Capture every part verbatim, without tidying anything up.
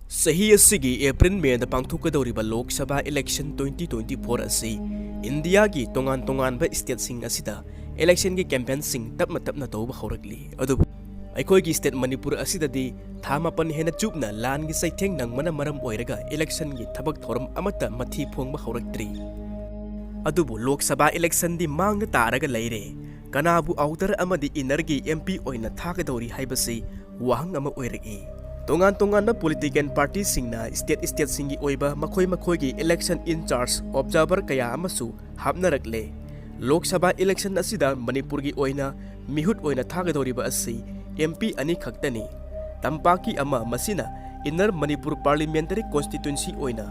ꯆꯍꯤ ꯑꯁꯤꯒꯤ ꯑꯦꯄ꯭ꯔꯤꯜ ꯃꯦꯗ ꯄꯥꯡꯊꯣꯛꯀꯗꯧꯔꯤꯕ Lok Sabha election twenty twenty four ꯑꯁꯤ ꯏꯟꯗꯤꯌꯥꯒꯤ ꯇꯣꯉꯥꯟ ꯇꯣꯉꯥꯟꯕ ꯁ꯭ꯇꯦꯠꯁꯤꯡ ꯑꯁꯤꯗ ꯏꯂꯦꯛꯁꯟꯒꯤ ꯀꯦꯝꯄꯦꯟꯁꯤꯡ ꯇꯞꯅ ꯇꯞꯅ ꯇꯧꯕ ꯍꯧꯔꯛꯂꯤ꯫ ꯑꯗꯨꯕꯨ ꯑꯩꯈꯣꯏꯒꯤ ꯁ꯭ꯇꯦꯠ ꯃꯅꯤꯄꯨꯔ ꯑꯁꯤꯗꯗꯤ ꯊꯥ ꯃꯥꯄꯟ ꯍꯦꯟꯅ ꯆꯨꯞꯅ ꯂꯥꯟꯒꯤ ꯆꯩꯊꯦꯡ ꯅꯪꯕꯅ ꯃꯔꯝ ꯑꯣꯏꯔꯒ ꯏꯂꯦꯛꯁꯟꯒꯤ ꯊꯕꯛ ꯊꯧꯔꯝ ꯑꯃꯠꯇ ꯃꯊꯤ ꯐꯣꯡꯕ ꯍꯧꯔꯛꯇ꯭ꯔꯤ꯫ ꯑꯗꯨꯕꯨ ꯂꯣꯛ ꯁꯚꯥ ꯏꯂꯦꯛꯁꯟꯗꯤ ꯃꯥꯡꯗ ꯇꯥꯔꯒ ꯂꯩꯔꯦ꯫ ꯀꯅꯥꯕꯨ ꯑꯥꯎꯇꯔ ꯑꯃꯗꯤ ꯏꯟꯅꯔꯒꯤ ꯑꯦꯝ ꯄꯤ ꯑꯣꯏꯅ ꯊꯥꯒꯗꯧꯔꯤ ꯍꯥꯏꯕꯁꯤ ꯋꯥꯍꯪ ꯑꯃ ꯑꯣꯏꯔꯛꯏ꯫ ꯇꯣꯉꯥꯟ ꯇꯣꯉꯥꯟꯕ ꯄꯣꯂꯤꯇꯤꯀꯦꯜ ꯄꯥꯔꯇꯤꯁꯤꯡꯅ ꯁ꯭ꯇꯦꯠ ꯁ꯭ꯇꯦꯠꯁꯤꯡꯒꯤ ꯑꯣꯏꯕ ꯃꯈꯣꯏ ꯃꯈꯣꯏꯒꯤ ꯏꯂꯦꯛꯁꯟ ꯏꯟꯆꯥꯔꯖ ꯑꯣꯕꯖꯥꯔꯚꯔ ꯀꯌꯥ ꯑꯃꯁꯨ ꯍꯥꯞꯅꯔꯛꯂꯦ꯫ ꯂꯣꯛ ꯁꯚꯥ ꯏꯂꯦꯛꯁꯟ ꯑꯁꯤꯗ ꯃꯅꯤꯄꯨꯔꯒꯤ ꯑꯣꯏꯅ ꯃꯤꯍꯨꯠ ꯑꯣꯏꯅ ꯊꯥꯒꯗꯧꯔꯤꯕ ꯑꯁꯤ ꯑꯦꯝ ꯄꯤ ꯑꯅꯤ ꯈꯛꯇꯅꯤ꯫ ꯇꯝꯄꯥꯛꯀꯤ ꯑꯃ, ꯃꯁꯤꯅ ꯏꯟꯅꯔ ꯃꯅꯤꯄꯨꯔ ꯄꯥꯔꯂꯤꯌꯥꯃꯦꯟꯇꯔꯤ ꯀꯣꯟꯁꯇꯤꯇ꯭ꯋꯦꯟꯁꯤ ꯑꯣꯏꯅ,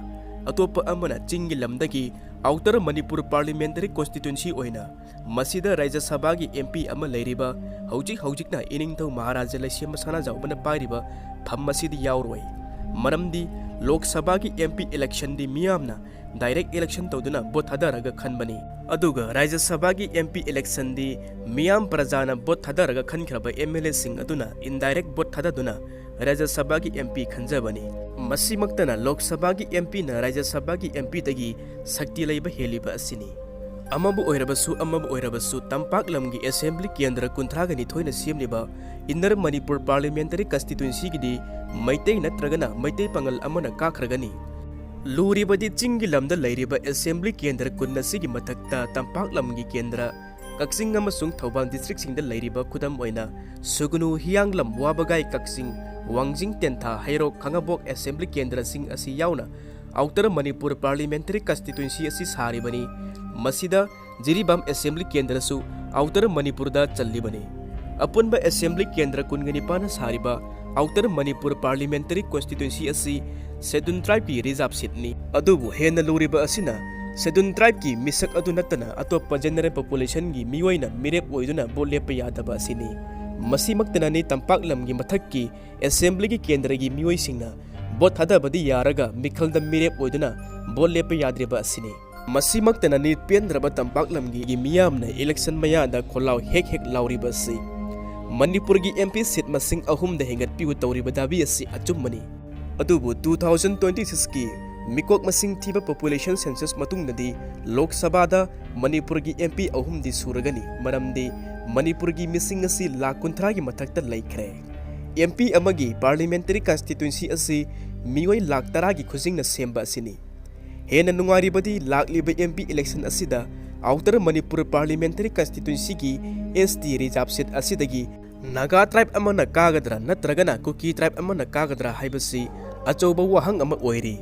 ꯑꯇꯣꯞꯄ ꯑꯃꯅ ꯆꯤꯡꯒꯤ ꯂꯝꯗꯒꯤ ꯑꯥꯎꯇꯔ ꯃꯅꯤꯄꯨꯔ ꯄꯥꯔꯂꯤꯌꯥꯃꯦꯟꯇꯔꯤ ꯀꯣꯟꯁꯇꯤꯇ꯭ꯋꯦꯟꯁꯤ ꯑꯣꯏꯅ꯫ ꯃꯁꯤꯗ ꯔꯥꯖ꯭ꯌ ꯁꯚꯥꯒꯤ ꯑꯦꯝ ꯄꯤ ꯑꯃ ꯂꯩꯔꯤꯕ ꯍꯧꯖꯤꯛ ꯍꯧꯖꯤꯛꯅ ꯏꯅꯤꯡꯊꯧ ꯃꯍꯥꯔꯥꯖꯥ ꯂꯩꯁꯦꯝꯕ ꯁꯅꯥꯖꯥꯎꯕꯅ ꯄꯥꯏꯔꯤꯕ ꯐꯝ ꯑꯁꯤꯗꯤ ꯌꯥꯎꯔꯣꯏ꯫ ꯃꯔꯝꯗꯤ ꯂꯣꯛ ꯁꯚꯥꯒꯤ ꯑꯦꯝ ꯄꯤ ꯏꯂꯦꯛꯁꯟꯗꯤ ꯃꯤꯌꯥꯝꯅ ꯗꯥꯏꯔꯦꯛ ꯏꯂꯦꯛꯁꯟ ꯇꯧꯗꯨꯅ ꯚꯣꯠ ꯊꯥꯗꯔꯒ ꯈꯟꯕꯅꯤ꯫ ꯑꯗꯨꯒ ꯔꯥꯖ꯭ꯌ ꯁꯚꯥꯒꯤ ꯑꯦꯝ ꯄꯤ ꯏꯂꯦꯛꯁꯟꯗꯤ ꯃꯤꯌꯥꯝ ꯄ꯭ꯔꯖꯥꯅ ꯚꯣꯠ ꯊꯥꯗꯔꯒ ꯈꯟꯈ꯭ꯔꯕ ꯑꯦꯝ ꯑꯦꯜ ꯑꯦꯁꯤꯡ ꯑꯗꯨꯅ ꯏꯟꯗꯥꯏꯔꯦꯛ ꯚꯣꯠ ꯊꯥꯗꯗꯨꯅ ꯔꯥꯖ꯭ꯌ ꯁꯚꯥꯒꯤ ꯑꯦꯝ ꯄꯤ ꯈꯟꯖꯕꯅꯤ꯫ ꯃꯁꯤꯃꯛꯇꯅ ꯂꯣꯛ ꯁꯚꯥꯒꯤ ꯑꯦꯝ ꯄꯤꯅ ꯔꯥꯖ꯭ꯌ ꯁꯚꯥꯒꯤ ꯑꯦꯝ ꯄꯤꯗꯒꯤ ꯁꯛꯇꯤ ꯂꯩꯕ ꯍꯦꯜꯂꯤꯕ ꯑꯁꯤꯅꯤ꯫ ꯑꯃꯕꯨ ꯑꯣꯏꯔꯕꯁꯨ ꯑꯃꯕꯨ ꯑꯣꯏꯔꯕꯁꯨ, ꯇꯝꯄꯥꯛ ꯂꯝꯒꯤ ꯑꯦꯁꯦꯝꯕ꯭ꯂꯤ ꯀꯦꯟꯗ꯭ꯔ ꯀꯨꯟꯊ꯭ꯔꯥꯒ ꯅꯤꯊꯣꯏꯅ ꯁꯦꯝꯂꯤꯕ ꯏꯟꯅꯔ ꯃꯅꯤꯄꯨꯔ ꯄꯥꯔꯂꯤꯌꯥꯃꯦꯟꯇꯔꯤ ꯀꯟꯁꯇꯤꯇ꯭ꯋꯦꯟꯁꯤꯒꯤꯗꯤ ꯃꯩꯇꯩ ꯅꯠꯇ꯭ꯔꯒꯅ ꯃꯩꯇꯩ ꯄꯥꯉꯜ ꯑꯃꯅ ꯀꯥꯈ꯭ꯔꯒꯅꯤ꯫ ꯂꯨꯔꯤꯕꯗꯤ ꯆꯤꯡꯒꯤ ꯂꯝꯗ ꯂꯩꯔꯤꯕ ꯑꯦꯁꯦꯝꯕ꯭ꯂꯤ ꯀꯦꯟꯗ꯭ꯔ ꯀꯨꯟ ꯑꯁꯤꯒꯤ ꯃꯊꯛꯇ ꯇꯝꯄꯥꯛ ꯂꯝꯒꯤ ꯀꯦꯟꯗ꯭ꯔ ꯀꯛꯆꯤꯡ ꯑꯃꯁꯨꯡ ꯊꯧꯕꯥꯜ ꯗꯤꯁꯇ꯭ꯔꯤꯛꯁꯤꯡꯗ ꯂꯩꯔꯤꯕ, ꯈꯨꯗꯝ ꯑꯣꯏꯅ, ꯁꯨꯒꯅꯨ, ꯍꯤꯌꯥꯡꯂꯝ, ꯋꯥꯕꯒꯥꯏ, ꯀꯛꯆꯤꯡ, ꯋꯥꯡꯖꯤꯡ, ꯇꯦꯟꯊꯥ, ꯍꯩꯔꯣꯛ, ꯈꯥꯉꯕꯣꯛ ꯑꯦꯁꯦꯝꯕ꯭ꯂꯤ ꯀꯦꯟꯗ꯭ꯔꯁꯤꯡ ꯑꯁꯤ ꯌꯥꯎꯅ ꯑꯥꯎꯇꯔ ꯃꯅꯤꯄꯨꯔ ꯄꯥꯔꯂꯤꯌꯥꯃꯦꯟꯇꯔꯤ ꯀꯟꯁꯇꯤꯇ꯭ꯋꯦꯟꯁꯤ ꯑꯁꯤ ꯁꯥꯔꯤꯕꯅꯤ꯫ ꯃꯁꯤꯗ ꯖꯤꯔꯤꯕꯥꯝ ꯑꯦꯁꯦꯝꯕ꯭ꯂꯤ ꯀꯦꯟꯗ꯭ꯔꯁꯨ ꯑꯥꯎꯇꯔ ꯃꯅꯤꯄꯨꯔꯗ ꯆꯜꯂꯤꯕꯅꯤ꯫ ꯑꯄꯨꯟꯕ ꯑꯦꯁꯦꯝꯕ꯭ꯂꯤ ꯀꯦꯟꯗ꯭ꯔ ꯀꯨꯟꯒ ꯅꯤꯄꯥꯟꯅ ꯁꯥꯔꯤꯕ ꯑꯥꯎꯇꯔ ꯃꯅꯤꯄꯨꯔ ꯄꯥꯔꯂꯤꯌꯥꯃꯦꯟꯇꯔꯤ ꯀꯣꯟꯁꯇꯤꯇ꯭ꯋꯦꯟꯁꯤ ꯑꯁꯤ ꯁꯦꯗꯨꯜ ꯇ꯭ꯔꯥꯏꯕꯀꯤ ꯔꯤꯖꯥꯔꯕ ꯁꯤꯠꯅꯤ꯫ ꯑꯗꯨꯕꯨ ꯍꯦꯟꯅ ꯂꯨꯔꯤꯕ ꯑꯁꯤꯅ ꯁꯦꯗꯨꯜ ꯇ꯭ꯔꯥꯏꯕꯀꯤ ꯃꯤꯁꯛ ꯑꯗꯨ ꯅꯠꯇꯅ ꯑꯇꯣꯞꯄ ꯖꯦꯅꯔꯦꯜ ꯄꯣꯄꯨꯂꯦꯁꯟꯒꯤ ꯃꯤꯑꯣꯏꯅ ꯃꯤꯔꯦꯞ ꯑꯣꯏꯗꯨꯅ ꯚꯣꯠ ꯂꯦꯞꯄ ꯌꯥꯗꯕ ꯑꯁꯤꯅꯤ꯫ ꯃꯁꯤꯃꯛꯇꯅꯅꯤ ꯇꯝꯄꯥꯛ ꯂꯝꯒꯤ ꯃꯊꯛꯀꯤ ꯑꯦꯁꯦꯝꯕ꯭ꯂꯤꯒꯤ ꯀꯦꯟꯗ꯭ꯔꯒꯤ ꯃꯤꯑꯣꯏꯁꯤꯡꯅ ꯚꯣꯠ ꯊꯥꯗꯕꯗꯤ ꯌꯥꯔꯒ ꯃꯤꯈꯜꯗ ꯃꯤꯔꯦꯞ ꯑꯣꯏꯗꯨꯅ ꯚꯣꯠ ꯂꯦꯞꯄ ꯌꯥꯗ꯭ꯔꯤꯕ ꯑꯁꯤꯅꯤ꯫ ꯃꯁꯤꯃꯛꯇꯅꯅꯤ ꯄꯦꯟꯗ꯭ꯔꯕ ꯇꯝꯄꯥꯛ ꯂꯝꯒꯤ ꯃꯤꯌꯥꯝꯅ ꯏꯂꯦꯛꯁꯟ ꯃꯌꯥꯗ ꯈꯣꯜꯂꯥꯎ ꯍꯦꯛ ꯍꯦꯛ ꯂꯥꯎꯔꯤꯕ ꯑꯁꯤ꯫ ꯃꯅꯤꯄꯨꯔꯒꯤ ꯑꯦꯝ ꯄꯤ ꯁꯤꯠ ꯃꯁꯤꯡ ꯑꯍꯨꯝꯗ ꯍꯦꯟꯒꯠꯄꯤꯌꯨ ꯇꯧꯔꯤꯕ ꯗꯥꯕꯤ ꯑꯁꯤ ꯑꯆꯨꯝꯕꯅꯤ꯫ ꯑꯗꯨꯕꯨ two thousand twenty six ꯀꯤ ꯃꯤꯀꯣꯛ ꯃꯁꯤꯡ ꯊꯤꯕ, population census, ꯃꯇꯨꯡꯗꯗꯤ ꯂꯣꯛ ꯁꯚꯥꯗ ꯃꯅꯤꯄꯨꯔꯒꯤ M P ꯑꯍꯨꯝꯗꯤ ꯁꯨꯔꯒꯅꯤ꯫ ꯃꯔꯝꯗꯤ ꯃꯅꯤꯄꯨꯔꯒꯤ ꯃꯤꯁꯤꯡ ꯑꯁꯤ ꯂꯥꯈ ꯀꯨꯟꯊ꯭ꯔꯥꯒꯤ ꯃꯊꯛꯇ ꯂꯩꯈ꯭ꯔꯦ꯫ M P ꯑꯃꯒꯤ parliamentary constituency ꯑꯁꯤ ꯃꯤꯑꯣꯏ ꯂꯥꯈ ꯇꯔꯥꯒꯤ ꯈꯨꯖꯤꯡꯅ ꯁꯦꯝꯕ ꯑꯁꯤꯅꯤ꯫ ꯍꯦꯟꯅ ꯅꯨꯡꯉꯥꯏꯔꯤꯕꯗꯤ ꯂꯥꯛꯂꯤꯕ M P election ꯑꯁꯤꯗ Outer Manipur parliamentary constituency ꯒꯤ S T reserve seat ꯑꯁꯤꯗꯒꯤ ꯅꯥꯒꯥ tribe ꯑꯃꯅ ꯀꯥꯒꯗ꯭ꯔꯥ ꯅꯠꯇ꯭ꯔꯒꯅ ꯀꯨꯀꯤ tribe ꯑꯃꯅ ꯀꯥꯒꯗ꯭ꯔꯥ ꯍꯥꯏꯕꯁꯤ ꯑꯆꯧꯕ ꯋꯥꯍꯪ ꯑꯃ ꯑꯣꯏꯔꯤ꯫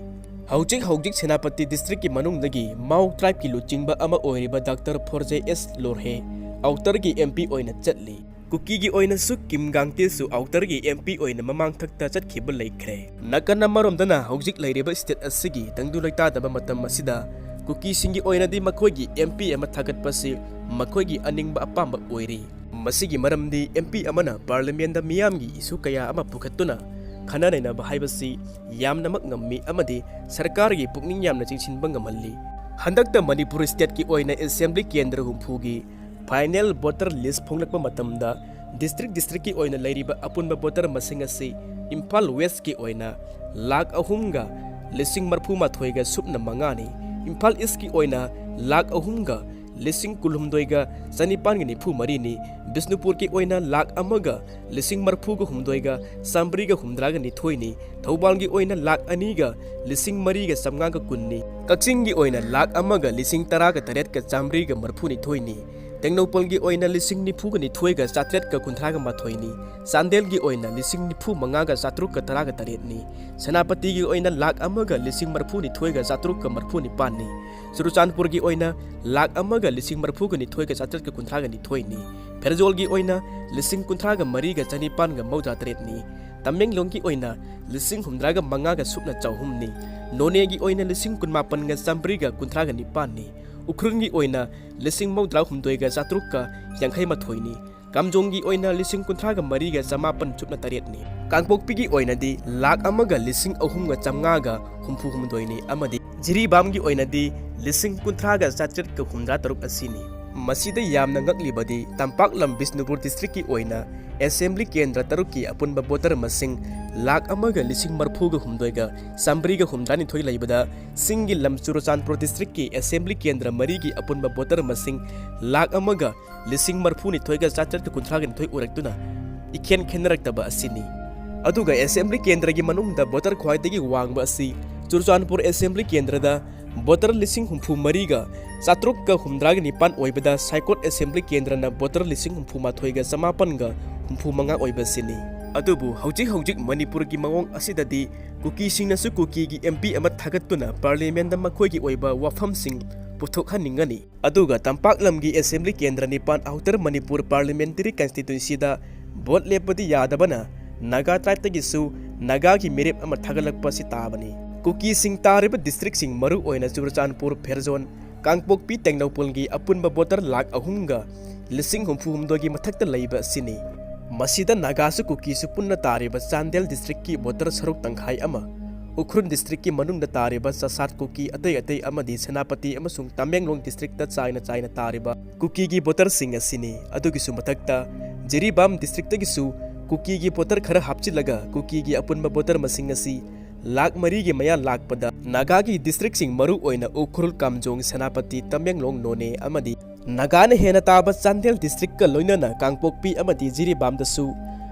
ꯍꯧꯖꯤꯛ ꯍꯧꯖꯤꯛ ꯁꯦꯅꯥꯄꯇꯤ district ꯀꯤ ꯃꯅꯨꯡꯗꯒꯤ ꯃꯥꯎ tribe ꯀꯤ ꯂꯨꯆꯤꯡꯕ ꯑꯃ ꯑꯣꯏꯔꯤꯕ Doctor ꯐꯣꯔꯖꯦ ꯑꯦꯁ ꯂꯣꯔꯍꯦ Outer ꯒꯤ M P ꯑꯣꯏꯅ ꯆꯠꯂꯤ꯫ ꯀꯨꯀꯤꯒꯤ ꯑꯣꯏꯅꯁꯨ ꯀꯤꯝ ꯒꯥꯡꯇꯦꯁꯨ Outer ꯒꯤ M P ꯑꯣꯏꯅ ꯃꯃꯥꯡꯊꯛꯇ ꯆꯠꯈꯤꯕ ꯂꯩꯈ꯭ꯔꯦ꯫ ꯅꯥꯀꯟ ꯑꯃꯔꯣꯝꯗꯅ ꯍꯧꯖꯤꯛ ꯂꯩꯔꯤꯕ state ꯑꯁꯤꯒꯤ ꯇꯪꯗꯨ ꯂꯩꯇꯥꯗꯕ ꯃꯇꯝ ꯑꯁꯤꯗ ꯀꯨꯀꯤꯁꯤꯡꯒꯤ ꯑꯣꯏꯅꯗꯤ ꯃꯈꯣꯏꯒꯤ M P ꯑꯃ ꯊꯥꯒꯠꯄꯁꯤ ꯃꯈꯣꯏꯒꯤ ꯑꯅꯤꯡꯕ ꯑꯄꯥꯝꯕ ꯑꯣꯏꯔꯤ꯫ ꯃꯁꯤꯒꯤ ꯃꯔꯝꯗꯤ M P ꯑꯃꯅ parliament ꯗ ꯃꯤꯌꯥꯝꯒꯤ issue ꯀꯌꯥ ꯑꯃ ꯄꯨꯈꯠꯇꯨꯅ ꯈꯟꯅ ꯅꯩꯅꯕ ꯍꯥꯏꯕꯁꯤ ꯌꯥꯝꯅꯃꯛ ꯉꯝꯃꯤ ꯑꯃꯗꯤ ꯁꯔꯀꯥꯔꯒꯤ ꯄꯨꯛꯅꯤꯡ ꯌꯥꯝꯅ ꯆꯤꯡꯁꯤꯟꯕ ꯉꯝꯍꯜꯂꯤ꯫ ꯍꯟꯗꯛꯇ ꯃꯅꯤꯄꯨꯔ state ꯀꯤ ꯑꯣꯏꯅ assembly ꯀꯦꯟꯗ꯭ꯔ ꯍꯨꯝꯐꯨꯒꯤ final voter list ꯐꯣꯡꯂꯛꯄ ꯃꯇꯝꯗ district district ꯀꯤ ꯑꯣꯏꯅ ꯂꯩꯔꯤꯕ ꯑꯄꯨꯟꯕ voter ꯃꯁꯤꯡ ꯑꯁꯤ ꯏꯝꯐꯥꯜ West ꯀꯤ ꯑꯣꯏꯅ ꯂꯥꯈ ꯑꯍꯨꯝꯒ ꯂꯤꯁꯤꯡ ꯃꯔꯤꯐꯨ ꯃꯥꯊꯣꯏꯒ ꯁꯨꯞꯅ ꯃꯉꯥꯅꯤ, ꯏꯝꯐꯥꯜ East ꯀꯤ ꯑꯣꯏꯅ ꯂꯥꯈ ꯑꯍꯨꯝꯒ ꯂꯤꯁꯤꯡ ꯀꯨꯟꯍꯨꯝꯗꯣꯏꯒ ꯆꯅꯤꯄꯥꯟꯒ ꯅꯤꯐꯨ ꯃꯔꯤꯅꯤ, ꯕꯤꯁꯅꯨꯄꯨꯔꯒꯤ ꯑꯣꯏꯅ ꯂꯥꯈ ꯑꯃꯒ ꯂꯤꯁꯤꯡ ꯃꯔꯤꯐꯨꯒ ꯍꯨꯝꯗꯣꯏꯒ ꯆꯥꯃꯔꯤꯒ ꯍꯨꯝꯗ꯭ꯔꯥꯒ ꯅꯤꯊꯣꯏꯅꯤ, ꯊꯧꯕꯥꯜꯒꯤ ꯑꯣꯏꯅ ꯂꯥꯈ ꯑꯅꯤꯒ ꯂꯤꯁꯤꯡ ꯃꯔꯤꯒ ꯆꯥꯃꯉꯥꯒ ꯀꯨꯟꯅꯤ, ꯀꯛꯆꯤꯡꯒꯤ ꯑꯣꯏꯅ ꯂꯥꯈ ꯑꯃꯒ ꯂꯤꯁꯤꯡ ꯇꯔꯥꯒ ꯇꯔꯦꯠꯀ ꯆꯥꯃꯔꯤꯒ ꯃꯔꯤꯐꯨꯅꯤꯊꯣꯏꯅꯤ, ꯇꯦꯡꯅꯧꯄꯜꯒꯤ ꯑꯣꯏꯅ ꯂꯤꯁꯤꯡ ꯅꯤꯐꯨꯒ ꯅꯤꯊꯣꯏꯒ ꯆꯥꯇ꯭ꯔꯦꯠꯀ ꯀꯨꯟꯊ꯭ꯔꯥꯒ ꯃꯥꯊꯣꯏꯅꯤ, ꯆꯥꯟꯗꯦꯜꯒꯤ ꯑꯣꯏꯅ ꯂꯤꯁꯤꯡ ꯅꯤꯐꯨ ꯃꯉꯥꯒ ꯆꯥꯇ꯭ꯔꯨꯛꯀ ꯇꯔꯥꯒ ꯇꯔꯦꯠꯅꯤ, ꯁꯦꯅꯥꯄꯇꯤꯒꯤ ꯑꯣꯏꯅ ꯂꯥꯈ ꯑꯃꯒ ꯂꯤꯁꯤꯡ ꯃꯔꯤꯐꯨꯅꯤꯊꯣꯏꯒ ꯆꯥꯇ꯭ꯔꯨꯛꯀ ꯃꯔꯤꯐꯨ ꯅꯤꯄꯥꯟꯅꯤ, ꯆꯨꯔꯆꯥꯟꯄꯨꯔꯒꯤ ꯑꯣꯏꯅ ꯂꯥꯈ ꯑꯃꯒ ꯂꯤꯁꯤꯡ ꯃꯔꯤꯐꯨꯒ ꯅꯤꯊꯣꯏꯒ ꯆꯥꯇ꯭ꯔꯦꯠꯀ ꯀꯨꯟꯊ꯭ꯔꯥꯒ ꯅꯤꯊꯣꯏꯅꯤ, ꯐꯦꯔꯖꯣꯜꯒꯤ ꯑꯣꯏꯅ ꯂꯤꯁꯤꯡ ꯀꯨꯟꯊ꯭ꯔꯥꯒ ꯃꯔꯤꯒ ꯆꯅꯤꯄꯥꯟꯒ ꯃꯧꯗ꯭ꯔꯥ ꯇꯔꯦꯠꯅꯤ, ꯇꯃꯦꯡꯂꯣꯡꯒꯤ ꯑꯣꯏꯅ ꯂꯤꯁꯤꯡ ꯍꯨꯝꯗ꯭ꯔꯥꯒ ꯃꯉꯥꯒ ꯁꯨꯞꯅ ꯆꯍꯨꯝꯅꯤ, ꯅꯣꯅꯦꯒꯤ ꯑꯣꯏꯅ ꯂꯤꯁꯤꯡ ꯀꯨꯟꯃꯥꯄꯟꯒ ꯆꯥꯃꯔꯤꯒ ꯀꯨꯟꯊ꯭ꯔꯥꯒ ꯅꯤꯄꯥꯟꯅꯤ, ꯎꯈ꯭ꯔꯨꯜꯒꯤ ꯑꯣꯏꯅ ꯂꯤꯁꯤꯡ ꯃꯧꯗ꯭ꯔꯥ ꯍꯨꯝꯗꯣꯏꯒ ꯆꯥꯇ꯭ꯔꯨꯛꯀ ꯌꯥꯡꯈꯩ ꯃꯥꯊꯣꯏꯅꯤ, ꯀꯥꯝꯖꯣꯡꯒꯤ ꯑꯣꯏꯅ ꯂꯤꯁꯤꯡ ꯀꯨꯟꯊ꯭ꯔꯥꯒ ꯃꯔꯤꯒ ꯆꯃꯥꯄꯟ ꯁꯨꯞꯅ ꯇꯔꯦꯠꯅꯤ, ꯀꯥꯡꯄꯣꯛꯄꯤꯒꯤ ꯑꯣꯏꯅꯗꯤ ꯂꯥꯈ ꯑꯃꯒ ꯂꯤꯁꯤꯡ ꯑꯍꯨꯝꯒ ꯆꯥꯃꯉꯥꯒ ꯍꯨꯝꯐꯨ ꯍꯨꯝꯗꯣꯏꯅꯤ ꯑꯃꯗꯤ ꯖꯤꯔꯤꯕꯥꯝꯒꯤ ꯑꯣꯏꯅꯗꯤ ꯂꯤꯁꯤꯡ ꯀꯨꯟꯊ꯭ꯔꯥꯒ ꯆꯥꯇ꯭ꯔꯦꯠꯀ ꯍꯨꯝꯗ꯭ꯔꯥ ꯇꯔꯨꯛ ꯑꯁꯤꯅꯤ꯫ ꯃꯁꯤꯗ ꯌꯥꯝꯅ ꯉꯛꯂꯤꯕꯗꯤ ꯇꯝꯄꯥꯛꯂꯝ ꯕꯤꯁꯅꯨꯄꯨꯔ ꯗꯤꯁꯇ꯭ꯔꯤꯛꯀꯤ ꯑꯣꯏꯅ ꯑꯦꯁꯦꯝꯕ꯭ꯂꯤ ꯀꯦꯟꯗ꯭ꯔ ꯇꯔꯨꯛꯀꯤ ꯑꯄꯨꯟꯕ ꯚꯣꯇꯔ ꯃꯁꯤꯡ ꯂꯥꯈ ꯑꯃꯒ ꯂꯤꯁꯤꯡ ꯃꯔꯐꯨꯒ ꯍꯨꯝꯗꯣꯏꯒ ꯆꯥꯝꯃꯔꯤꯒ ꯍꯨꯝꯗ꯭ꯔꯥꯅꯤꯊꯣꯏ ꯂꯩꯕꯗ ꯆꯤꯡꯒꯤ ꯂꯝ ꯆꯨꯔꯆꯥꯟꯄꯨꯔ ꯗꯤꯁꯇ꯭ꯔꯤꯛꯀꯤ ꯑꯦꯁꯦꯝꯕ꯭ꯂꯤ ꯀꯦꯟꯗ꯭ꯔ ꯃꯔꯤꯒꯤ ꯑꯄꯨꯟꯕ ꯚꯣꯇꯔ ꯃꯁꯤꯡ ꯂꯥꯈ ꯑꯃꯒ ꯂꯤꯁꯤꯡ ꯃꯔꯐꯨꯅꯤꯊꯣꯏꯒ ꯆꯥꯇ꯭ꯔꯦꯠꯀ ꯀꯨꯟꯊ꯭ꯔꯥꯒ ꯅꯤꯊꯣꯏ ꯑꯣꯏꯔꯛꯇꯨꯅ ꯏꯈꯦꯟ ꯈꯦꯟꯅꯔꯛꯇꯕ ꯑꯁꯤꯅꯤ꯫ ꯑꯗꯨꯒ ꯑꯦꯁꯦꯝꯕ꯭ꯂꯤ ꯀꯦꯟꯗ꯭ꯔꯒꯤ ꯃꯅꯨꯡꯗ ꯚꯣꯇꯔ ꯈ꯭ꯋꯥꯏꯗꯒꯤ ꯋꯥꯡꯕ ꯑꯁꯤ ꯆꯨꯔꯆꯥꯟꯄꯨꯔ ꯑꯦꯁꯦꯝꯕ꯭ꯂꯤ ꯀꯦꯟꯗ꯭ꯔꯗ ꯚꯣꯇꯔ ꯂꯤꯁꯤꯡ ꯍꯨꯝꯐꯨ ꯃꯔꯤꯒ ꯆꯥꯇ꯭ꯔꯨꯛꯀ ꯍꯨꯝꯗ꯭ꯔꯥꯒ ꯅꯤꯄꯥꯟ ꯑꯣꯏꯕꯗ ꯁꯥꯏꯀꯣꯠ ꯑꯦꯁꯦꯝꯕ꯭ꯂꯤ ꯀꯦꯟꯗ꯭ꯔꯅ ꯚꯣꯇꯔ ꯂꯤꯁꯤꯡ ꯍꯨꯝꯐꯨ ꯃꯥꯊꯣꯏꯒ ꯆꯃꯥꯄꯟꯒ ꯍꯨꯝꯐꯨ ꯃꯉꯥ ꯑꯣꯏꯕ ꯑꯁꯤꯅꯤ꯫ ꯑꯗꯨꯕꯨ ꯍꯧꯖꯤꯛ ꯍꯧꯖꯤꯛ ꯃꯅꯤꯄꯨꯔꯒꯤ ꯃꯑꯣꯡ ꯑꯁꯤꯗꯗꯤ ꯀꯨꯀꯤꯁꯤꯡꯅꯁꯨ ꯀꯨꯀꯤꯒꯤ ꯑꯦꯝ ꯄꯤ ꯑꯃ ꯊꯥꯒꯠꯇꯨꯅ ꯄꯥꯔꯂꯤꯌꯥꯃꯦꯟꯗ ꯃꯈꯣꯏꯒꯤ ꯑꯣꯏꯕ ꯋꯥꯐꯝꯁꯤꯡ ꯄꯨꯊꯣꯛꯍꯟꯅꯤꯡꯒꯅꯤ꯫ ꯑꯗꯨꯒ ꯇꯝꯄꯥꯛꯂꯝꯒꯤ ꯑꯦꯁꯦꯝꯕ꯭ꯂꯤ ꯀꯦꯟꯗ꯭ꯔ ꯅꯤꯄꯥꯟ ꯑꯥꯎꯇꯔ ꯃꯅꯤꯄꯨꯔ ꯄꯥꯔꯂꯤꯌꯥꯃꯦꯟꯇꯔꯤ ꯀꯟꯁꯇꯤꯇ꯭ꯋꯦꯟꯁꯤꯗ ꯚꯣꯠ ꯂꯦꯞꯄꯗꯤ ꯌꯥꯗꯕꯅ ꯅꯥꯒꯥ ꯇ꯭ꯔꯥꯏꯕꯇꯒꯤꯁꯨ ꯅꯥꯒꯥꯒꯤ ꯃꯤꯔꯦꯞ ꯑꯃ ꯊꯥꯒꯠꯂꯛꯄ ꯑꯁꯤ ꯇꯥꯕꯅꯤ꯫ ꯀꯨꯀꯤꯁꯤꯡ ꯇꯥꯔꯤꯕ ꯗꯤꯁꯇ꯭ꯔꯤꯛꯁꯤꯡ ꯃꯔꯨ ꯑꯣꯏꯅ ꯆꯨꯔꯆꯥꯟꯄꯨꯔ, ꯐꯦꯔꯖꯣꯟ, ꯀꯥꯡꯄꯣꯛꯄꯤ, ꯇꯦꯡꯅꯧꯄꯜꯒꯤ ꯑꯄꯨꯟꯕ ꯚꯣꯇꯔ ꯂꯥꯈ ꯑꯍꯨꯝꯒ ꯂꯤꯁꯤꯡ ꯍꯨꯝꯐꯨ ꯍꯨꯝꯗꯣꯏꯒꯤ ꯃꯊꯛꯇ ꯂꯩꯕ ꯑꯁꯤꯅꯤ꯫ ꯃꯁꯤꯗ ꯅꯥꯒꯥꯁꯨ ꯀꯨꯀꯤꯁꯨ ꯄꯨꯟꯅ ꯇꯥꯔꯤꯕ ꯆꯥꯟꯗꯦꯜ ꯗꯤꯁꯇ꯭ꯔꯤꯛꯀꯤ ꯚꯣꯇꯔ ꯁꯔꯨꯛ ꯇꯪꯈꯥꯏ ꯑꯃ, ꯎꯈ꯭ꯔꯨꯜ ꯗꯤꯁꯇ꯭ꯔꯤꯛꯀꯤ ꯃꯅꯨꯡꯗ ꯇꯥꯔꯤꯕ ꯆꯁꯥꯠ ꯀꯨꯀꯤ ꯑꯇꯩ ꯑꯇꯩ ꯑꯃꯗꯤ ꯁꯦꯅꯥꯄꯇꯤ ꯑꯃꯁꯨꯡ ꯇꯃꯦꯡꯂꯣꯡ ꯗꯤꯁꯇ꯭ꯔꯤꯛꯇ ꯆꯥꯏꯅ ꯆꯥꯏꯅ ꯇꯥꯔꯤꯕ ꯀꯨꯀꯤꯒꯤ ꯚꯣꯇꯔꯁꯤꯡ ꯑꯁꯤꯅꯤ꯫ ꯑꯗꯨꯒꯤꯁꯨ ꯃꯊꯛꯇ ꯖꯤꯔꯤꯕꯥꯝ ꯗꯤꯁꯇ꯭ꯔꯤꯛꯇꯒꯤꯁꯨ ꯀꯨꯀꯤꯒꯤ ꯚꯣꯇꯔ ꯈꯔ ꯍꯥꯞꯆꯤꯜꯂꯒ ꯀꯨꯀꯤꯒꯤ ꯑꯄꯨꯟꯕ ꯚꯣꯇꯔ ꯃꯁꯤꯡ ꯑꯁꯤ ꯂꯥꯈ ꯃꯔꯤꯒꯤ ꯃꯌꯥ ꯂꯥꯛꯄꯗ ꯅꯥꯒꯥꯒꯤ ꯗꯤꯁꯇ꯭ꯔꯤꯛꯁꯤꯡ ꯃꯔꯨ ꯑꯣꯏꯅ ꯎꯈ꯭ꯔꯨꯜ, ꯀꯥꯝꯖꯣꯡ, ꯁꯦꯅꯥꯄꯇꯤ, ꯇꯃꯦꯡꯂꯣꯡ, ꯅꯣꯅꯦ ꯑꯃꯗꯤ ꯅꯥꯒꯥꯅ ꯍꯦꯟꯅ ꯇꯥꯕ ꯆꯥꯟꯗꯦꯜ ꯗꯤꯁꯇ꯭ꯔꯤꯛꯀ ꯂꯣꯏꯅꯅ ꯀꯥꯡꯄꯣꯛꯄꯤ ꯑꯃꯗꯤ ꯖꯤꯔꯤꯕꯥꯝꯗꯁꯨ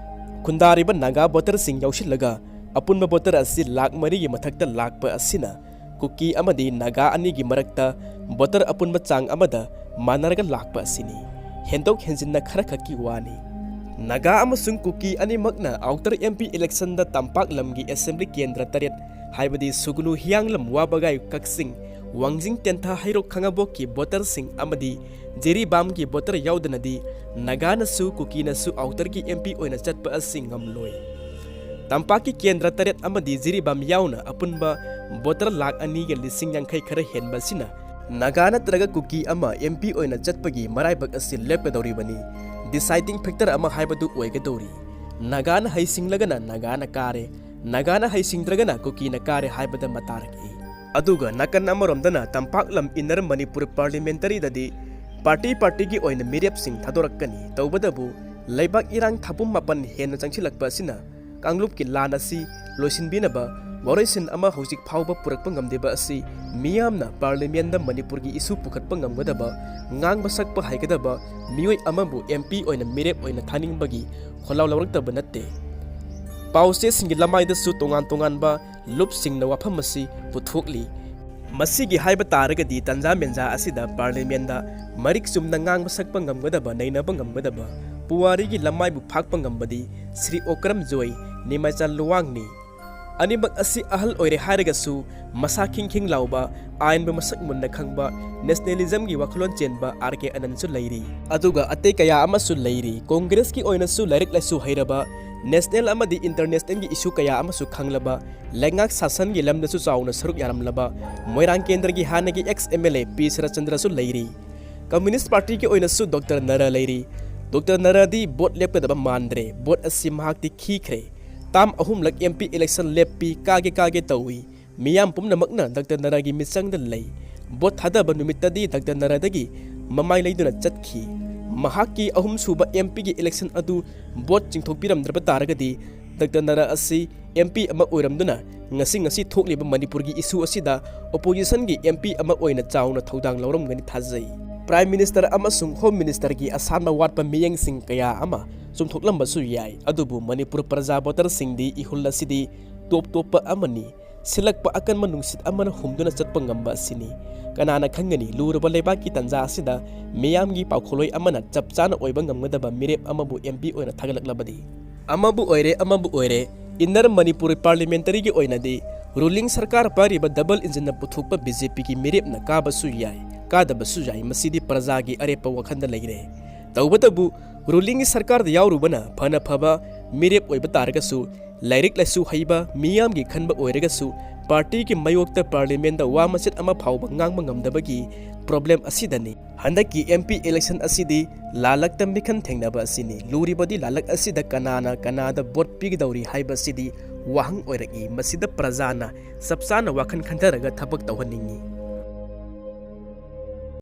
ꯈꯨꯟꯗꯥꯔꯤꯕ ꯅꯥꯒꯥ ꯚꯣꯇꯔꯁꯤꯡ ꯌꯥꯎꯁꯤꯜꯂꯒ ꯑꯄꯨꯟꯕ ꯚꯣꯇꯔ ꯑꯁꯤ ꯂꯥꯈ ꯃꯔꯤꯒꯤ ꯃꯊꯛꯇ ꯂꯥꯛꯄ ꯑꯁꯤꯅ ꯀꯨꯀꯤ ꯑꯃꯗꯤ ꯅꯥꯒꯥ ꯑꯅꯤꯒꯤ ꯃꯔꯛꯇ ꯚꯣꯇꯔ ꯑꯄꯨꯟꯕ ꯆꯥꯡ ꯑꯃꯗ ꯃꯥꯟꯅꯔꯒ ꯂꯥꯛꯄ ꯑꯁꯤꯅꯤ꯫ ꯍꯦꯟꯗꯣꯛ ꯍꯦꯟꯖꯤꯟꯅ ꯈꯔꯈꯛꯀꯤ ꯋꯥꯅꯤ꯫ ꯅꯥꯒꯥ ꯑꯃꯁꯨꯡ ꯀꯨꯀꯤ ꯑꯅꯤꯃꯛꯅ ꯑꯥꯎꯇꯔ ꯑꯦꯝ ꯄꯤ ꯏꯂꯦꯛꯁꯟꯗ ꯇꯝꯄꯥꯛ ꯂꯝꯒꯤ ꯑꯦꯁꯦꯝꯕ꯭ꯂꯤ ꯀꯦꯟꯗ꯭ꯔ ꯇꯔꯦꯠ, ꯍꯥꯏꯕꯗꯤ ꯁꯨꯒꯅꯨ, ꯍꯤꯌꯥꯡꯂꯝ, ꯋꯥꯕꯒꯥꯏ, ꯀꯛꯆꯤꯡ, ꯋꯥꯡꯖꯤꯡ, ꯇꯦꯟꯊꯥ, ꯍꯩꯔꯣꯛ, ꯈꯥꯉꯕꯣꯛꯀꯤ ꯚꯣꯇꯔꯁꯤꯡ ꯑꯃꯗꯤ ꯖꯤꯔꯤꯕꯥꯝꯒꯤ ꯚꯣꯇꯔ ꯌꯥꯎꯗꯅꯗꯤ ꯅꯥꯒꯥꯅꯁꯨ ꯀꯨꯀꯤꯅꯁꯨ ꯑꯥꯎꯇꯔꯒꯤ ꯑꯦꯝ ꯄꯤ ꯑꯣꯏꯅ ꯆꯠꯄ ꯑꯁꯤ ꯉꯝꯂꯣꯏ꯫ ꯇꯝꯄꯥꯛꯀꯤ ꯀꯦꯟꯗ꯭ꯔ ꯇꯔꯦꯠ ꯑꯃꯗꯤ ꯖꯤꯔꯤꯕꯥꯝ ꯌꯥꯎꯅ ꯑꯄꯨꯟꯕ ꯚꯣꯇꯔ ꯂꯥꯈ ꯑꯅꯤꯒ ꯂꯤꯁꯤꯡ ꯌꯥꯡꯈꯩ ꯈꯔ ꯍꯦꯟꯕ ꯑꯁꯤꯅ ꯅꯥꯒꯥ ꯅꯠꯇ꯭ꯔꯒ ꯀꯨꯀꯤ ꯑꯃ ꯑꯦꯝ ꯄꯤ ꯑꯣꯏꯅ ꯆꯠꯄꯒꯤ ꯃꯔꯥꯏꯕꯛ ꯑꯁꯤ ꯂꯦꯞꯀꯗꯧꯔꯤꯕꯅꯤ꯫ ꯗꯤꯁꯥꯏꯗꯤꯡ ꯐꯦꯛꯇꯔ ꯑꯃ ꯍꯥꯏꯕꯗꯨ ꯑꯣꯏꯒꯗꯧꯔꯤ꯫ ꯅꯥꯒꯥꯅ ꯍꯩꯁꯤꯡꯂꯒꯅ ꯅꯥꯒꯥꯅ ꯀꯥꯔꯦ, ꯅꯥꯒꯥꯅ ꯍꯩꯁꯤꯡꯗ꯭ꯔꯒꯅ ꯀꯨꯀꯤꯅ ꯀꯥꯔꯦ ꯍꯥꯏꯕꯗ ꯃꯇꯥꯔꯛꯏ꯫ ꯑꯗꯨꯒ ꯅꯥꯀꯟ ꯑꯃꯔꯣꯝꯗꯅ ꯇꯝꯄꯥꯛꯂꯝ ꯏꯟꯅꯔ ꯃꯅꯤꯄꯨꯔ ꯄꯥꯔꯂꯤꯌꯥꯃꯦꯟꯇꯔꯤꯗꯗꯤ ꯄꯥꯔꯇꯤ ꯄꯥꯔꯇꯤꯒꯤ ꯑꯣꯏꯅ ꯃꯤꯔꯦꯞꯁꯤꯡ ꯊꯥꯗꯣꯔꯛꯀꯅꯤ꯫ ꯇꯧꯕꯇꯕꯨ ꯂꯩꯕꯥꯛ ꯏꯔꯥꯡ ꯊꯥꯕꯨꯝ ꯃꯥꯄꯟ ꯍꯦꯟꯅ ꯆꯪꯁꯤꯜꯂꯛꯄ ꯑꯁꯤꯅ ꯀꯥꯡꯂꯨꯞꯀꯤ ꯂꯥꯟ ꯑꯁꯤ ꯂꯣꯏꯁꯤꯟꯕꯤꯅꯕ ꯋꯥꯔꯣꯏꯁꯤꯟ ꯑꯃ ꯍꯧꯖꯤꯛ ꯐꯥꯎꯕ ꯄꯨꯔꯛꯄ ꯉꯝꯗ꯭ꯔꯤꯕ ꯑꯁꯤ ꯃꯤꯌꯥꯝꯅ ꯄꯥꯔꯂꯤꯌꯥꯃꯦꯟꯗ ꯃꯅꯤꯄꯨꯔꯒꯤ ꯏꯁꯨ ꯄꯨꯈꯠꯄ ꯉꯝꯒꯗꯕ, ꯉꯥꯡꯕ ꯁꯛꯄ ꯍꯩꯒꯗꯕ ꯃꯤꯑꯣꯏ ꯑꯃꯕꯨ ꯑꯦꯝ ꯄꯤ ꯑꯣꯏꯅ ꯃꯤꯔꯦꯞ ꯑꯣꯏꯅ ꯊꯥꯅꯤꯡꯕꯒꯤ ꯈꯣꯜꯂꯥꯎ ꯂꯧꯔꯛꯇꯕ ꯅꯠꯇꯦ꯫ ꯄꯥꯎꯆꯦꯁꯤꯡꯒꯤ ꯂꯃꯥꯏꯗꯁꯨ ꯇꯣꯉꯥꯟ ꯇꯣꯉꯥꯟꯕ ꯂꯨꯞꯁꯤꯡꯅ ꯋꯥꯐꯝ ꯑꯁꯤ ꯄꯨꯊꯣꯛꯂꯤ꯫ ꯃꯁꯤꯒꯤ ꯍꯥꯏꯕ ꯇꯥꯔꯒꯗꯤ ꯇꯟꯖꯥ ꯃꯦꯟꯖꯥ ꯑꯁꯤꯗ ꯄꯥꯔꯂꯤꯌꯥꯃꯦꯟꯗ ꯃꯔꯤꯛ ꯆꯨꯝꯅ ꯉꯥꯡꯕ ꯁꯛꯄ ꯉꯝꯒꯗꯕ, ꯅꯩꯅꯕ ꯉꯝꯒꯗꯕ, ꯄꯨꯋꯥꯔꯤꯒꯤ ꯂꯃꯥꯏꯕꯨ ꯐꯥꯛꯄ ꯉꯝꯕꯗꯤ ꯁ꯭ꯔꯤ ꯑꯣꯀ꯭ꯔꯝ ꯖꯣꯏ, ꯅꯤꯃꯥꯏꯆꯥꯟ ꯂꯨꯋꯥꯡꯅꯤ꯫ ꯑꯅꯤꯃꯛ ꯑꯁꯤ ꯑꯍꯜ ꯑꯣꯏꯔꯦ ꯍꯥꯏꯔꯒꯁꯨ ꯃꯁꯥ ꯈꯤꯡ ꯈꯤꯡ ꯂꯥꯎꯕ, ꯑꯥꯏꯟꯕꯨ ꯃꯁꯛ ꯃꯨꯟꯅ ꯈꯪꯕ, ꯅꯦꯁꯅꯦꯂꯤꯖꯝꯒꯤ ꯋꯥꯈꯜꯂꯣꯟ ꯆꯦꯟꯕ ꯑꯥꯔ ꯀꯦ ꯑꯅꯟꯁꯨ ꯂꯩꯔꯤ꯫ ꯑꯗꯨꯒ ꯑꯇꯩ ꯀꯌꯥ ꯑꯃꯁꯨ ꯂꯩꯔꯤ꯫ ꯀꯣꯡꯒ꯭ꯔꯦꯁꯀꯤ ꯑꯣꯏꯅꯁꯨ ꯂꯥꯏꯔꯤꯛ ꯂꯥꯏꯁꯨ ꯍꯩꯔꯕ, ꯅꯦꯁꯅꯦꯜ ꯑꯃꯗꯤ ꯏꯟꯇꯔꯅꯦꯁꯅꯦꯜꯒꯤ ꯏꯁꯨ ꯀꯌꯥ ꯑꯃꯁꯨ ꯈꯪꯂꯕ, ꯂꯩꯉꯥꯛ ꯁꯥꯁꯟꯒꯤ ꯂꯝꯗꯁꯨ ꯆꯥꯎꯅ ꯁꯔꯨꯛ ꯌꯥꯔꯝꯂꯕ ꯃꯣꯏꯔꯥꯡ ꯀꯦꯟꯗ꯭ꯔꯒꯤ ꯍꯥꯟꯅꯒꯤ ꯑꯦꯛꯁ ꯑꯦꯝ ꯑꯦꯜ ꯑꯦ ꯄꯤ ꯁꯔꯠꯆꯟꯗ꯭ꯔꯁꯨ ꯂꯩꯔꯤ꯫ ꯀꯝꯃ꯭ꯌꯨꯅꯤꯁ ꯄꯥꯔꯇꯤꯒꯤ ꯑꯣꯏꯅꯁꯨ ꯗꯣꯛꯇꯔ ꯅꯔꯥ ꯂꯩꯔꯤ꯫ ꯗꯣꯛꯇꯔ ꯅꯔꯥꯗꯤ ꯚꯣꯠ ꯂꯦꯞꯀꯗꯕ ꯃꯥꯟꯗ꯭ꯔꯦ꯫ ꯚꯣꯠ ꯑꯁꯤ ꯃꯍꯥꯛꯇꯤ ꯈꯤꯈ꯭ꯔꯦ꯫ ꯇꯥꯝ ꯑꯍꯨꯝꯂꯛ ꯑꯦꯝ ꯄꯤ ꯏꯂꯦꯛꯁꯟ ꯂꯦꯞꯄꯤ, ꯀꯥꯒꯦ ꯀꯥꯒꯦ ꯇꯧꯏ꯫ ꯃꯤꯌꯥꯝ ꯄꯨꯝꯅꯃꯛꯅ ꯗꯥꯛꯇꯔ ꯅꯔꯥꯒꯤ ꯃꯤꯆꯪꯗ ꯂꯩ꯫ ꯚꯣꯠ ꯊꯥꯗꯕ ꯅꯨꯃꯤꯠꯇꯗꯤ ꯗꯥꯛꯇꯔ ꯅꯔꯥꯗꯒꯤ ꯃꯃꯥꯏ ꯂꯩꯗꯨꯅ ꯆꯠꯈꯤ꯫ ꯃꯍꯥꯛꯀꯤ ꯑꯍꯨꯝꯁꯨꯕ ꯑꯦꯝ ꯄꯤꯒꯤ ꯏꯂꯦꯛꯁꯟ ꯑꯗꯨ ꯚꯣꯠ ꯆꯤꯡꯊꯣꯛꯄꯤꯔꯝꯗ꯭ꯔꯕ ꯇꯥꯔꯒꯗꯤ ꯗꯥꯛꯇꯔ ꯅꯔꯥ ꯑꯁꯤ ꯑꯦꯝ ꯄꯤ ꯑꯃ ꯑꯣꯏꯔꯝꯗꯨꯅ ꯉꯁꯤ ꯉꯁꯤ ꯊꯣꯛꯂꯤꯕ ꯃꯅꯤꯄꯨꯔꯒꯤ ꯏꯁꯨ ꯑꯁꯤꯗ ꯑꯣꯄꯣꯖꯤꯁꯟꯒꯤ ꯑꯦꯝ ꯄꯤ ꯑꯃ ꯑꯣꯏꯅ ꯆꯥꯎꯅ ꯊꯧꯗꯥꯡ ꯂꯧꯔꯝꯒꯅꯤ ꯊꯥꯖꯩ꯫ ꯄ꯭ꯔꯥꯏꯝ ꯃꯤꯅꯤꯁꯇꯔ ꯑꯃꯁꯨꯡ ꯍꯣꯝ ꯃꯤꯅꯤꯁꯇꯔꯒꯤ ꯑꯁꯥꯟꯕ ꯋꯥꯠꯄ ꯃꯤꯠꯌꯦꯡꯁꯤꯡ ꯀꯌꯥ ꯑꯃ ꯆꯨꯝꯊꯣꯛꯂꯝꯕꯁꯨ ꯌꯥꯏ, ꯑꯗꯨꯕꯨ ꯃꯅꯤꯄꯨꯔ ꯄ꯭ꯔꯖꯥ ꯚꯣꯇꯔꯁꯤꯡꯗꯤ ꯏꯍꯨꯜ ꯑꯁꯤꯗꯤ ꯇꯣꯞ ꯇꯣꯞꯄ ꯑꯃꯅꯤ꯫ ꯁꯤꯜꯂꯛꯄ ꯑꯀꯟꯕ ꯅꯨꯡꯁꯤꯠ ꯑꯃꯅ ꯍꯨꯝꯗꯨꯅ ꯆꯠꯄ ꯉꯝꯕ ꯑꯁꯤꯅꯤ꯫ ꯀꯅꯥꯅ ꯈꯪꯒꯅꯤ, ꯂꯨꯔꯕ ꯂꯩꯕꯥꯛꯀꯤ ꯇꯥꯟꯖꯥ ꯑꯁꯤꯗ ꯃꯤꯌꯥꯝꯒꯤ ꯄꯥꯎꯈꯣꯜꯂꯣꯏ ꯑꯃꯅ ꯆꯞ ꯆꯥꯅ ꯑꯣꯏꯕ ꯉꯝꯒꯗꯕ ꯃꯤꯔꯦꯞ ꯑꯃꯕꯨ ꯑꯦꯝ ꯄꯤ ꯑꯣꯏꯅ ꯊꯥꯒꯠꯂꯛꯂꯕꯗꯤ? ꯑꯃꯕꯨ ꯑꯣꯏꯔꯦ, ꯑꯃꯕꯨ ꯑꯣꯏꯔꯦ, ꯏꯟꯅꯔ ꯃꯅꯤꯄꯨꯔ ꯄꯥꯔꯂꯤꯌꯥꯃꯦꯟꯇꯔꯤꯒꯤ ꯑꯣꯏꯅꯗꯤ ꯔꯨꯂꯤꯡ ꯁꯔꯀꯥꯔ ꯄꯥꯏꯔꯤꯕ ꯗꯕꯜ ꯏꯟꯖꯤꯟꯅ ꯄꯨꯊꯣꯛꯄ ꯕꯤ ꯖꯦ ꯄꯤꯒꯤ ꯃꯤꯔꯦꯞꯅ ꯀꯥꯕꯁꯨ ꯌꯥꯏ, ꯀꯥꯗꯕꯁꯨ ꯌꯥꯏ, ꯃꯁꯤꯗꯤ ꯄ꯭ꯔꯖꯥꯒꯤ ꯑꯔꯦꯞꯄ ꯋꯥꯈꯜꯗ ꯂꯩꯔꯦ꯫ ꯇꯧꯕꯇꯕꯨ ꯔꯨꯂꯤꯡꯒꯤ ꯁꯔꯀꯥꯔꯗ ꯌꯥꯎꯔꯨꯕꯅ ꯐꯅ ꯐꯕ ꯃꯤꯔꯦꯞ ꯑꯣꯏꯕ ꯇꯥꯔꯒꯁꯨ, ꯂꯥꯏꯔꯤꯛ ꯂꯥꯏꯁꯨ ꯍꯩꯕ ꯃꯤꯌꯥꯝꯒꯤ ꯈꯟꯕ ꯑꯣꯏꯔꯒꯁꯨ, ꯄꯥꯔꯇꯤꯒꯤ ꯃꯥꯌꯣꯛꯇ ꯄꯥꯔꯂꯤꯌꯥꯃꯦꯟꯗ ꯋꯥ ꯃꯆꯦꯠ ꯑꯃ ꯐꯥꯎꯕ ꯉꯥꯡꯕ ꯉꯝꯗꯕꯒꯤ ꯄ꯭ꯔꯣꯕ꯭ꯂꯦꯝ ꯑꯁꯤꯗꯅꯤ꯫ ꯍꯟꯗꯛꯀꯤ ꯑꯦꯝ ꯄꯤ ꯏꯂꯦꯛꯁꯟ ꯑꯁꯤꯗꯤ ꯂꯥꯜꯂꯛꯇ ꯃꯤꯈꯟ ꯊꯦꯡꯅꯕ ꯑꯁꯤꯅꯤ꯫ ꯂꯨꯔꯤꯕꯗꯤ ꯂꯥꯜꯂꯛ ꯑꯁꯤꯗ ꯀꯅꯥꯅ ꯀꯅꯥꯗ ꯚꯣꯠ ꯄꯤꯒꯗꯧꯔꯤ ꯍꯥꯏꯕꯁꯤꯗꯤ ꯋꯥꯍꯪ ꯑꯣꯏꯔꯛꯏ꯫ ꯃꯁꯤꯗ ꯄ꯭ꯔꯖꯥꯅ ꯆꯞ ꯆꯥꯅ ꯋꯥꯈꯜ ꯈꯟꯊꯔꯒ ꯊꯕꯛ ꯇꯧꯍꯟꯅꯤꯡꯏ꯫